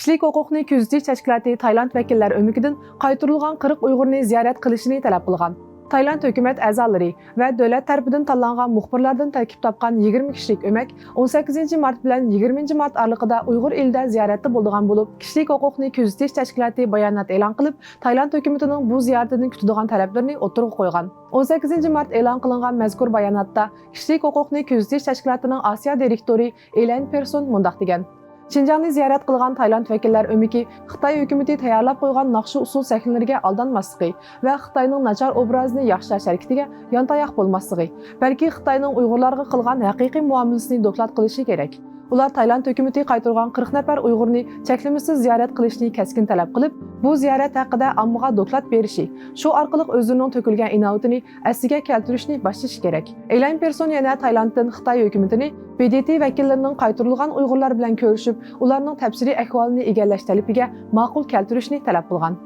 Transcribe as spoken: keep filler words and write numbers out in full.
كىشىلىك ھوقۇقنى كۆزىتىش تەشكىلاتى تايلاند ۋەكىللەر ئۆمىكىدىن قايتۇرۇلغان قىرىق ئۇيغۇرنى زىيارەت قىلىشىنى تەلەپ قىلغان. تايلاند ھۆكۈمەت ئەزالىرى ۋە دۆلەت تەرىپىدىن تاللانغان مۇخبىرلاردىن تەركىب تاپقان يىگىرمە كىشىلىك ئۆمەك ئون سەككىزىنچى مارت بىلەن يىگىرمىنچى مارت ئارىلىقىدا ئۇيغۇر ئېلىدە زىيارەتتە بولىدىغان بولۇپ، كىشىلىك ھوقۇقنى كۆزىتىش تەشكىلاتى بايانات ئېلان قىلىپ، تايلاند ھۆكۈمىتىنىڭ بۇ زىيارىتىدىن كۈتىدىغان تەلەپلىرىنى ئوتتۇرىغا قويغان. ئون سەككىزىنچى مارت ئېلان قىلىنغان مەزكۇر باياناتتا كىشىلىك ھوقۇقنى كۆزىتىش تەشكىلاتىنىڭ ئاسىيا دىرېكتورى ئېلەن پېرسون مۇنداق دېگەن: شىنجاڭنى زىيارەت قىلغان تايلاند ۋەكىللەر ئۆمىكى خىتاي ھۆكۈمىتى تەييارلاپ قويغان ناخشا-ئۇسسۇل سەھنىلىرىگە ئالدانماسلىقى ۋە خىتاينىڭ ناچار ئوبرازىنى ياخشىلاش ھەرىكىتىگە يانتاياق بولماسلىقى، بەلكى خىتاينىڭ ئۇيغۇرلارغا قىلغان ھەقىقىي مۇئامىلىسىنى دوكلات قىلىشى كېرەك. ئۇلار تايلاند ھۆكۈمىتى قايتۇرغان قىرىق نەپەر ئۇيغۇرنى چەكلىمىسىز زىيارەت قىلىشنى كەسكىن تەلەپ قىلىپ، بۇ زىيارەت ھەققىدە ئاممىغا دوكلات بېرىشى، شۇ ئارقىلىق ئۆزلىرىنىڭ تۆكۈلگەن ئىناۋىتىنى ئەسلىگە كەلتۈرۈشنى باشلىشى كېرەك. ئېلەن پېرسون يەنە تايلاندتىن خىتاي ھۆكۈمىتىنى ب د ت ۋەكىللىرىنىڭ قايتۇرۇلغان ئۇيغۇرلار بىلەن كۆرۈشۈپ، ئۇلارنىڭ تەپسىلىي ئەھۋالىنى ئىگىلەش تەلىپىگە ماقۇل كەلتۈرۈشنى تەلەپ قىلغان.